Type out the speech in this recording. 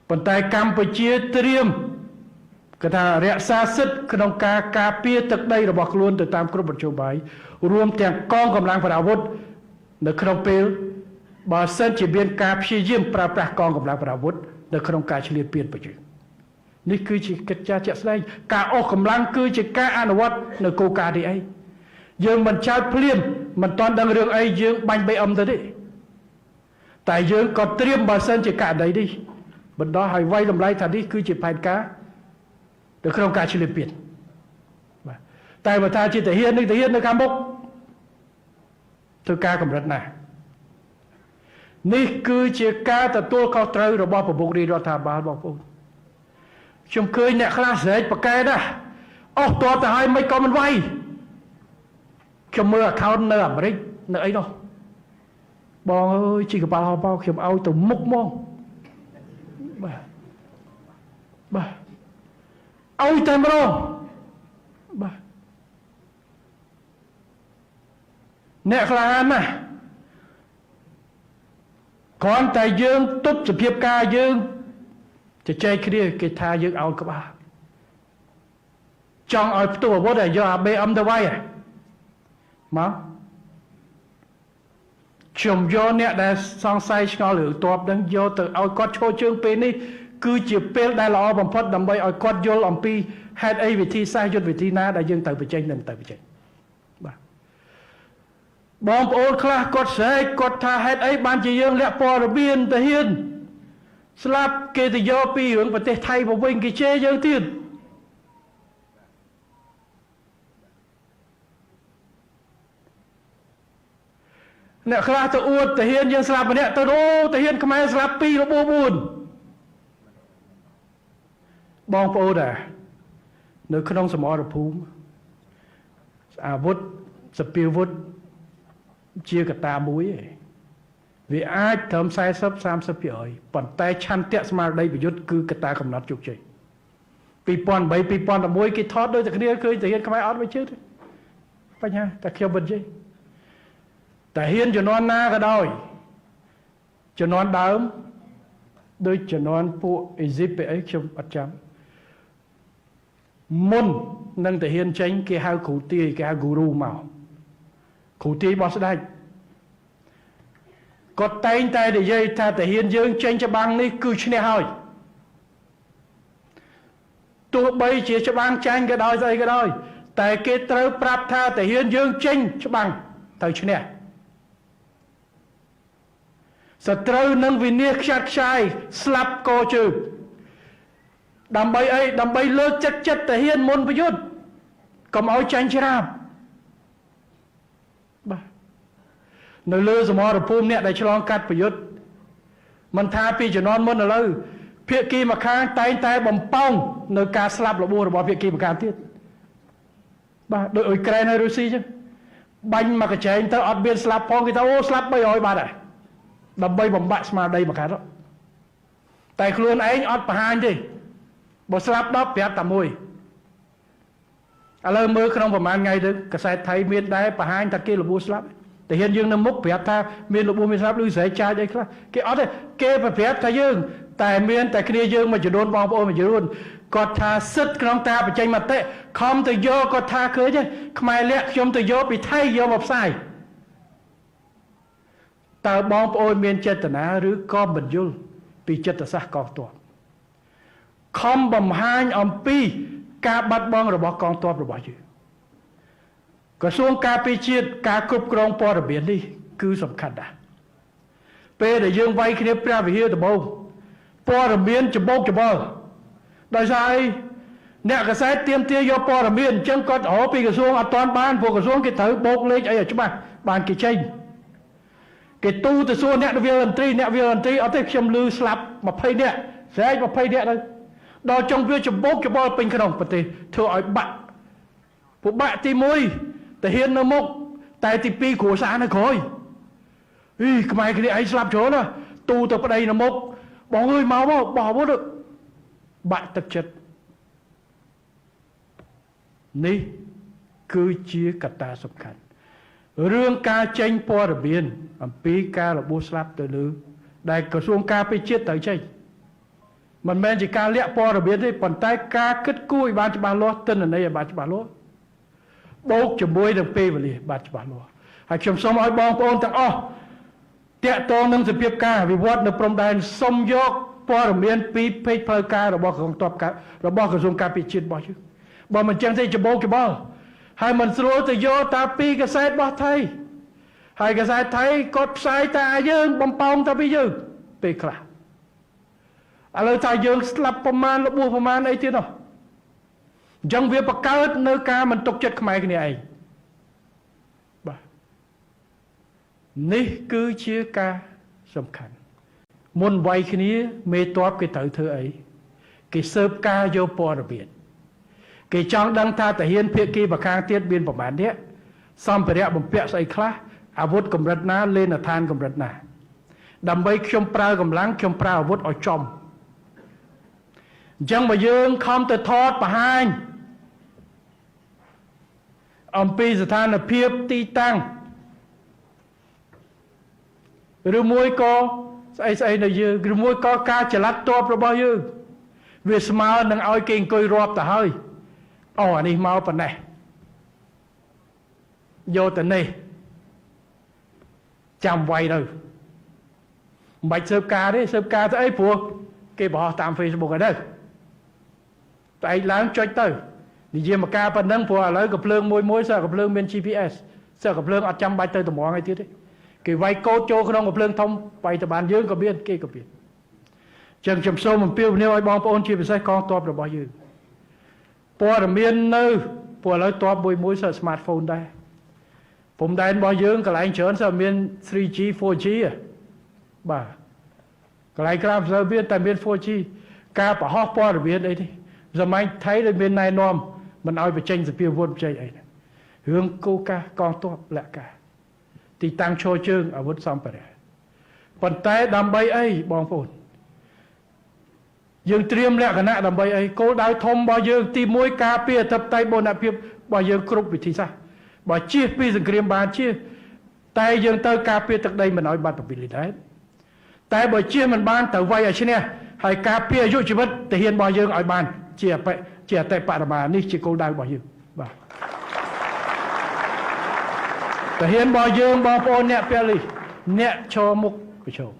ប៉ុន្តែកម្ពុជាត្រៀមគេថារក្សាសិទ្ធិក្នុងការការពារទឹកដីរបស់ខ្លួនទៅតាមគ្រប់មធ្យោបាយរួមទាំងកងកម្លាំងប្រដាប់អាវុធនៅក្នុងពេលបើសិនជាមានការព្យាយាមប្រើប្រាស់កងកម្លាំងប្រដាប់អាវុធនៅក្នុងការឈ្លានពានប្រជានេះគឺជាកិច្ចការជាក់ស្ដែងការអស់កម្លាំងគឺជាការអនុវត្តនៅគោលការណ៍នេះអីយើងមិនចោទភ្លាមមិនទាន់ដឹងរឿងអីយើងបាញ់ BM ទៅទេតែយើងក៏ត្រៀមបើសិនជាករណីនេះបណ្ដោះឲ្យវាយតម្លៃថានេះគឺជាផែនការនៅក្នុងការឈ្លានពានបាទតែបើថាជាទាហាននឹងទាហាននៅខាងមុខធ្វើការកម្រិតណាស់នេះគឺជាការទទួលខុសត្រូវរបស់ប្រមុខរាជរដ្ឋាភិបាលបងប្អូនខ្ញុំឃើញអ្នកខ្លះស្រែកប្រកែណាស់អស់តបទៅហើយមិនក៏មិនវាយខ្ញុំមើល account នៅអាមេរិកនៅអីនោះបងអើយជីកប៉ាល់ហោប៉ោខ្ញុំឲ្យទៅមុខហ្មងបាទបាទឲ្យតែម្ដងបាទអ្នកខ្លះណាស់គ្រាន់តែយើងទប់សភាពការយើងជជែកគ្នាគេថាយើងឲ្យក្បាលចង់ឲ្យផ្ទុះអាវុធឲ្យយកអា BM ទៅវាយមកខ្ញុំយកអ្នកដែលសង្ស័យឆ្ងល់រឿងតបនឹងយកទៅឲ្យគាត់ឈរជើងពេលនេះគឺជាពេលដែលល្អបំផុតដើម្បីឲ្យគាត់យល់អំពីហេតុអីវិធីសាស្ត្រយុទ្ធវិធីណាដែលយើងត្រូវបញ្ចេញនិងត្រូវបញ្ចេញបាទបងប្អូនខ្លះគាត់ស្រែកគាត់ថាហេតុអីបានជាយើងលាក់ព័ត៌មានទាហានស្លាប់គេទៅយកពីរឿងប្រទេសថៃមកវិញគេជេរយើងទៀតអ្នកខ្លះទៅអួតទាហានយើងស្លាប់ម្នាក់ទៅអូទាហានខ្មែរស្លាប់2របួស4បងប្អូនដែរនៅក្នុងសមរភូមិអាវុធសពាវុធជាកត្តាមួយឯងវាអាចត្រឹម40 30%ប៉ុន្តែឆន្ទៈស្មារតីប្រយុទ្ធគឺកត្តាកំណត់ជោគជ័យ2008 2011គេថតដូចតែគ្នាឃើញទាហានខ្មែរអត់មិនជឿទេបញ្ហាតែខ្ញុំមិនជឿតែហ៊ានជំនាន់ណាក៏ដោយជំនាន់ដើមដូចជំនាន់ពួកអេស៊ីបអីខ្ញុំអត់ចាំមុននឹងទាហានចេញគេហៅគ្រូទាយគេហៅគូរូមកគ្រូទាយរបស់ស្ដេចគាត់តែងតែនិយាយថាទាហានយើងចេញច្បាំងនេះគឺឈ្នះហើយទោះបីជាច្បាំងចាញ់ក៏ដោយស្អីក៏ដោយតែគេត្រូវប្រាប់ថាទាហានយើងចេញច្បាំងត្រូវឈ្នះសត្រូវនឹងវិនាសខ្ចាត់ខ្ចាយស្លាប់កជើងដើម្បីអីដើម្បីលើកចិត្តចិត្តទាហានមុនប្រយុទ្ធកុំឲ្យចាញ់ច្រាបបាទនៅលើសមរភូមិអ្នកដែលឆ្លងកាត់ប្រយុទ្ធមិនថាពីជំនាន់មុនឥឡូវភាគីម្ខាងតែងតែបំពងនៅការស្លាប់របួសរបស់ភាគីម្ខាងទៀតបាទដោយអ៊ុយក្រែនហើយរុស្ស៊ីចឹងបាញ់មកកញ្ចែងទៅអត់មានស្លាប់ផងគេថាអូស្លាប់300បាត់ហើយដើម្បីបំបាក់ស្មារតីម្ខាងតែខ្លួនឯងអត់បង្ហាញទេបើស្លាប់10ប្រាប់តែមួយឥឡូវមើលក្នុងប្រហែលថ្ងៃទៅកាសែតថៃមានដែរបង្ហាញថាគេរបួសស្លាប់តែហ៊ានយើងនៅមុខប្រាប់ថាមានរបួសមានស្លាប់ឬស្រែកចាចអីខ្លះគេអត់ទេគេប្រាប់ថាយើងតែមានតែគ្នាយើងមួយចំនួនបងប្អូនមួយចំនួនគាត់ថាសិទ្ធក្នុងការបញ្ចេញមតិខំទៅយកគាត់ថាឃើញទេខ្មែរលាក់ខ្ញុំទៅយកពីថៃយកមកផ្សាយតើបងប្អូនមានចេតនាឬក៏មិនយល់ពីចិត្តសាស្ត្រកងទ័ពខំបំហាញអំពីការបាត់បង់របស់កងទ័ពរបស់យើងក្រសួងការពារជាតិការគ្រប់គ្រងព័ត៌មាននេះគឺសំខាន់ណាស់ពេលដែលយើងវាយគ្នាព្រះវិហារដំបូងព័ត៌មានច្បោកច្បល់ដោយសារអីអ្នកកសែតទៀមទាយកព័ត៌មានអញ្ចឹងគាត់រកពីក្រសួងអត់ទាន់បានព្រោះក្រសួងគេត្រូវបូកលេខអីឲ្យច្បាស់បានគេចេញគេទូទៅសួរអ្នកវិលមន្ត្រីអ្នកវិលមន្ត្រីអត់ទេខ្ញុំឮស្លាប់20នាក់ស្រែក20នាក់ទៅដល់ចុងវាច្បោកច្បល់ពេញក្នុងប្រទេសធ្វើឲ្យបាក់ពួកបាក់ទី1ទាហាននៅមុខតែទី2គ្រួសារនៅក្រោយអីខ្មែរគ្នាឯងស្លាប់ច្រើនណាទូទៅប្តីនៅមុខបងអើយមកមកបោះអាវុធបាក់ទឹកចិត្តនេះគឺជាកត្តាសំខាន់រឿងការចេញព័ត៌មានអំពីការរបួសស្លាប់ទៅលើដែលក្រសួងការពារជាតិត្រូវចេញ មិនមែនជាការលាក់ព័ត៌មានទេប៉ុន្តែការគិតគូរឲ្យបានច្បាស់លាស់ទិន្នន័យឲ្យបានច្បាស់លាស់បូកជាមួយនឹងពេលវេលាបានច្បាស់លាស់ហើយខ្ញុំសូមឲ្យបងប្អូនទាំងអស់តាក់ទងនឹងសភាពការវិវត្តនៅព្រំដែនសូមយកព័ត៌មានពីពេកផ្លូវការរបស់ក្រសួងតបរបស់ក្រសួងការពារជាតិរបស់យើងបើមិនចឹងទេច្បោកច្បល់ហើយមិនស្រួលទៅយកតាពីកសែតរបស់ថៃហើយកសែតថៃគាត់ផ្សាយតែយើងបំពងតែពីយើងពេលខ្លះឥឡូវថាយើងស្លាប់ប្រមាណរបួសប្រមាណអីទៀតនោះអញ្ចឹងវាបង្កើតនៅការមិនទុកចិត្តខ្មែរគ្នាឯងបាទនេះគឺជាការសំខាន់មុនវាយគ្នាមេតបគេត្រូវធ្វើអីគេស៊ើបការយកព័ត៌មានគេចង់ដឹងថាទាហានភៀកគីប្រខាងទៀតមានប្រមាណនេះសម្ភារៈបំពាក់ស្អីខ្លះអាវុធកម្រិតណាលេនឋានកម្រិតណាដើម្បីខ្ញុំប្រើកម្លាំងខ្ញុំប្រើអាវុធឲ្យចំអញ្ចឹងបើយើងខំទៅថតបង្ហាញអំពីស្ថានភាពទីតាំងឬមួយក៏ស្អីស្អីនៅយើងឬមួយក៏ការចល័តតបរបស់យើងវាស្មើនឹងឲ្យគេអង្គុយរាប់ទៅហើយអូអានេះមកប៉ុណ្ណេះយកទៅនេះចាំវាយទៅមិនបាច់ស៊ើបការទេស៊ើបការទៅអីព្រោះគេបង្ហោះតាម Facebook ហើយទៅតែឯងឡើងចុចទៅនិយាយមកការប៉ុណ្ណឹងព្រោះឥឡូវកំភ្លើងមួយមួយសើកំភ្លើងមាន GPS សើកំភ្លើងអត់ចាំបាច់ទៅតម្រងអីទៀតទេគេវាយកូដចូលក្នុងកំភ្លើងធំវាយទៅបានយើងក៏មានគេក៏មានចឹងខ្ញុំសូមអំពាវនាវឲ្យបងប្អូនជាពិសេសកងទ័ពរបស់យើងព័ត៌មាននៅព្រោះឥឡូវទ័ពមួយមួយសើ smartphone ដែរព្រំដែនរបស់យើងកន្លែងច្រើនសើមាន 3G 4G បាទកន្លែងក្រៅសើមានតែមាន 4G ការបង្ហោះព័ត៌មានអីនេះសម័យថៃដូចមានណែនាំមិនឲ្យបញ្ចេញសភាវុធបញ្ចេញអីរឿងគោកាកងទ័ពលក្ខការទីតាំងឈរជើងអាវុធសម្ភារៈប៉ុន្តែដើម្បីអីបងប្អូនយើងត្រៀមលក្ខណៈដើម្បីអីគោលដៅធំរបស់យើងទី1ការពារអធិបតេយ្យបូរណភាពរបស់យើងគ្រប់វិធីសាស្ត្របើជៀសពីសង្គ្រាមបានជៀសតែយើងទៅការពារទឹកដីមិនឲ្យបាត់ពពិលដែរតែបើជៀសមិនបានត្រូវវាយឲ្យឈ្នះហើយការពារអាយុជីវិតទាហានរបស់យើងឲ្យបានជាអតិបរមានេះជាគោលដៅរបស់យើងបាទទាហានរបស់យើងបងប្អូនអ្នកពលិសអ្នកឈរមុខប្រឈម